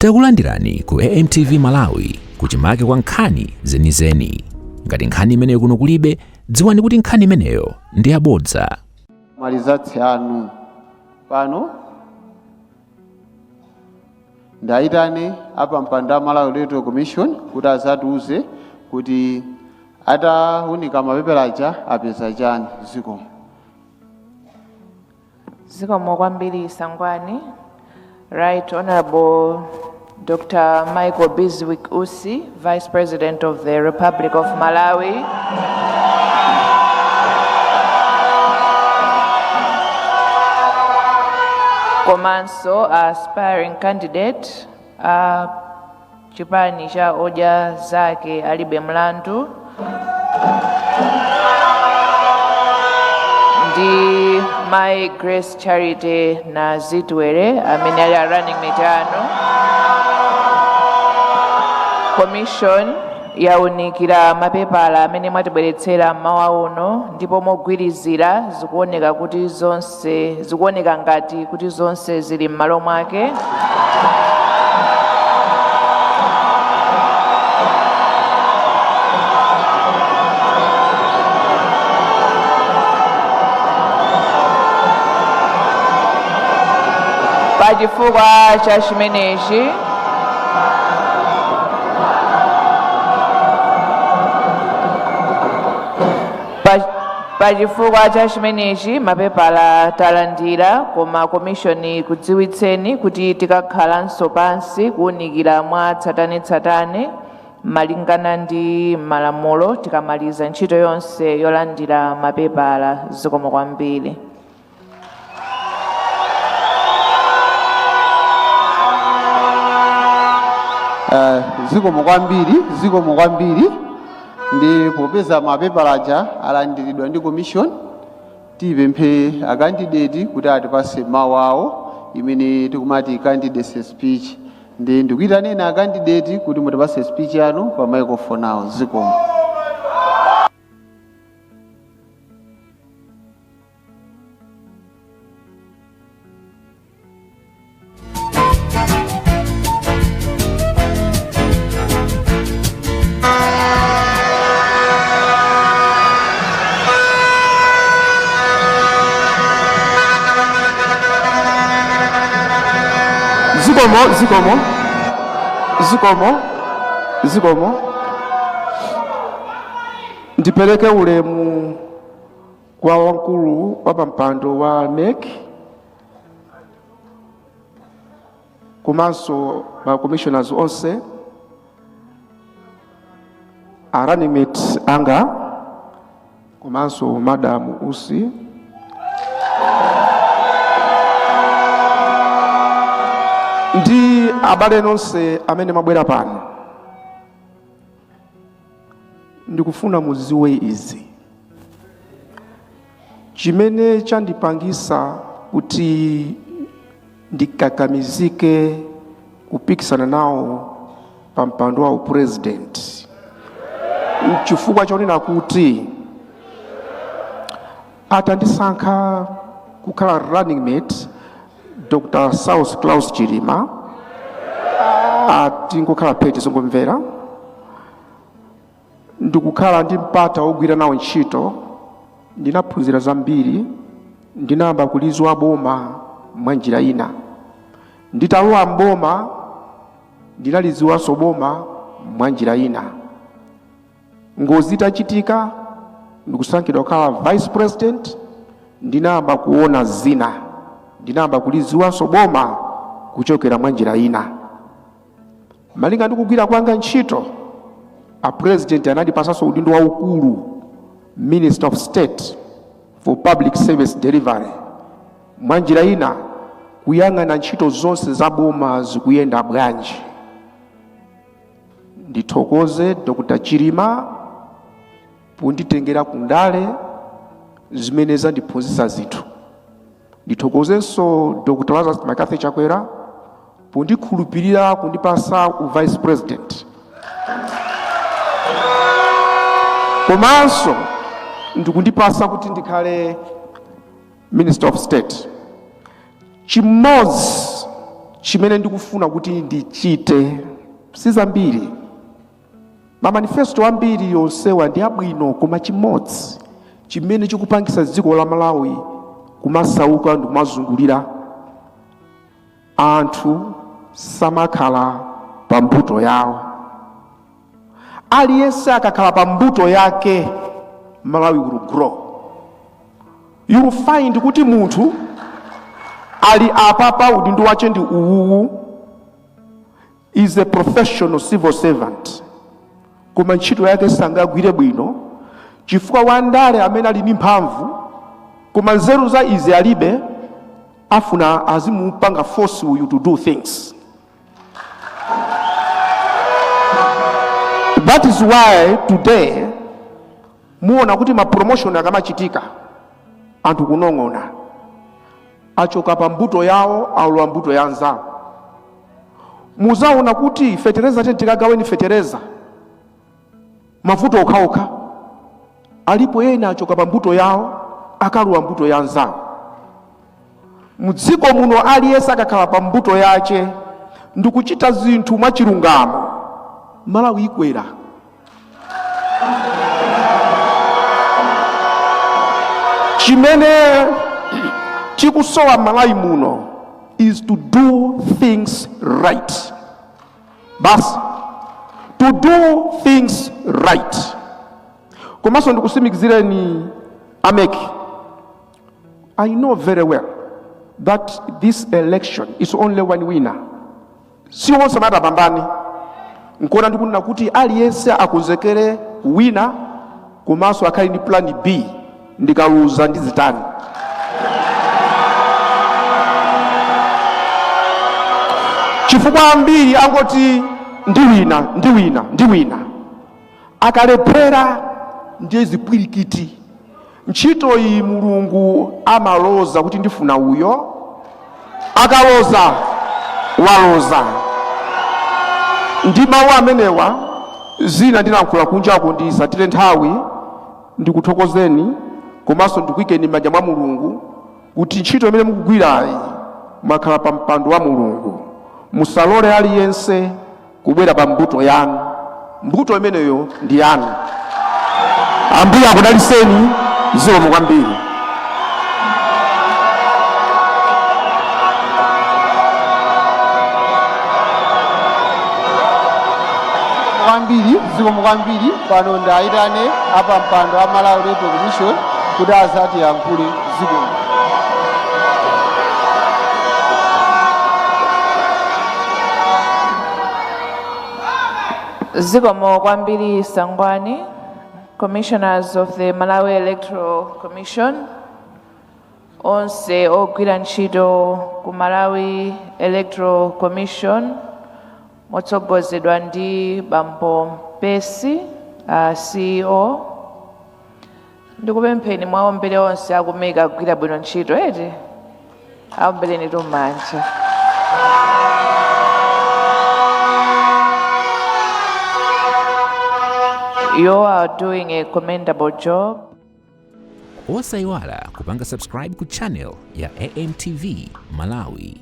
Takulandirani ku AMTV Malawi kuchimake kwa nkhani zenizeni. Ngati nkhani imeneyo kuno kulibe, dziwani kuti nkhani imeneyo ndi yabodza. Ma results anu pano ndayitane apampando a Malawi Electoral Commission kuti azatiuze kuti atawunika mapepala aja apeza chani. Zikomo. Zikomo kwambiri, Sangwani. Right Honorable Dr. Michael Bizwick Usi, Vice President of the Republic of Malawi. Komanso aspiring candidate a chipani cha Odya Zake Alibe Mlandu ndi Mai Grace Charity na Zitwere amene ali a running mate anu. Commission yaunikira mapepala amene mwatibweretsera mmawa uno ndipo mogwirizira zikuoneka kuti zonse zikuoneka ngati kuti zonse zili m'malo mwake. Pachifukwa cha chimenechi, pachifukwa cha chimenechi mapepala talandira, koma commission ikudziwitseni kuti tikakhalanso pansi kuwunikira mwa tsatanetsatane malingana ndi malamulo tikamaliza ntchito yonse yolandira mapepala. Zikomo kwambiri. Zikomo kwambiri, zikomo kwambiri. Ndi popeza mapepala aja alandiridwa ndi commission, tipemphe a candidate kuti atipase mawu awo imene tikumati candidacy speech. Ndi ndikuyitaneni a candidate kuti mutipase speech yanu pa microphone awo. Zikomo. Zikomo, zikomo, zikomo, zikomo. Ndipereke ulemu kwa wamkulu wa pampando wa MEC komanso ma commissioners onse, a running mate anga komanso Madam Usi, ndi abale nonse amene mwabwera pano. Ndikufuna muziwe izi: chimene chandipangisa kuti ndikakamizike kupikisana nawo pa mpando wa upresident chifukwa chonena kuti atandisankha kukhala running mate Dr. Saulos Klaus Chilima, atingokhala phete zongomvera, ndikukhala ndi mpata wogwira nawo ntchito, ndinaphunzira zambiri. Ndinayamba kulidziwa boma mwa njira ina. Nditalowa mboma, ndinalidziwanso boma mwa njira ina. Ngozi itachitika ndikusankhidwa kukhala vice president, ndinayamba kuona zina, ndinayamba kulidziwanso boma kuchokera mwa njira ina. Malinga ndi kugwira kwanga ntchito, a president anandipasanso udindo waukulu, Minister of State for Public Service Delivery, mwa njira ina kuyang'ana ntchito zonse za boma zikuyenda bwanji. Ndithokoze Dr. Chilima ponditengera ku ndale zimene zandiphunzitsa zinthu. Ndithokozenso Dr. Lazarus McCarthy Chakwera pondikhulupirira kundipasa u vice president, komanso ndikundipasa kuti ndikhale Minister of State. Chimodzi Chimene ndikufuna kuti ndichite si zambiri. Mamanifesto ambiri yonsewa ndi abwino, koma chimodzi chimene chikupangisa dziko la Malawi kumasauka ndi kumazungulira, anthu samakhala pa mbuto yawo. Aliyense akakhala pa mbuto yake, Malawi will grow. You will find kuti munthu ali apapa, udindo wache ndi uwuwu, is a professional civil servant, koma ntchito yake sangagwire bwino chifukwa wandale amene ali ndi mphamvu koma nzeru za izi alibe, afuna azimupanga force uyu to do things. That is why today muona kuti ma promotion akamachitika, anthu kunong'ona, achoka pa mbuto yawo, alowa mbuto ya anzawo. Muzaona kuti fetereza, tenti tikagaweni fetereza, mavuto okhaokha alipo. Ena achoka pa mbuto yawo, akalowa mbuto ya anzawo. Mudziko muno aliyense akakhala pa mbuto yache ndikuchita zinthu mwachilungamo, Malawi ikwera. Chimene chikusowa Malawi muno is to do things right, basi, to do things right. Komanso ndikusimikizireni a MEC, I know very well that this election is only one winner, si onse amatapambane. Nkona ndikunena kuti aliyense akonzekere wina, komanso akhale ndi plan B: ndikaluza ndizitani? Chifukwa ambiri angoti ndiwina, ndiwina, ndiwina, akalephera ndiye zipwirikiti. Ntchito iyi Mulungu amaloza kuti ndifuna uyo, akaloza waloza. Ndi mawu amenewa, zina ndinayankhula kunjako, ndisatire nthawi. Ndikuthokozeni komanso ndikuyikeni m'manja mwa Mulungu kuti ntchito imene mukugwirayi mwakhala pa mpando wa Mulungu. Musalole aliyense kubwera pa mbuto yanu, mbuto imeneyo ndi yanu. Ambuye akudaliseni. Zikomo kwambiri. Kwambiri, zikomo kwambiri. Pano ndayitane apa mpando a Malawi Electoral Commission kuti azatiyankhule. Zikomo. Zikomo kwambiri, Sangwani. Commissioners of the Malawi Electoral Commission, onse ogwira ntchito ku Malawi Electoral Commission motsogozedwa ndi Bambo Mpesi, CEO, ndikupempheni mwaombere onse aku MEC agwira bwino ntchito eti, aombereni tumanja. You are doing a commendable job. Osayiwala kupanga subscribe ku channel ya AMTV Malawi.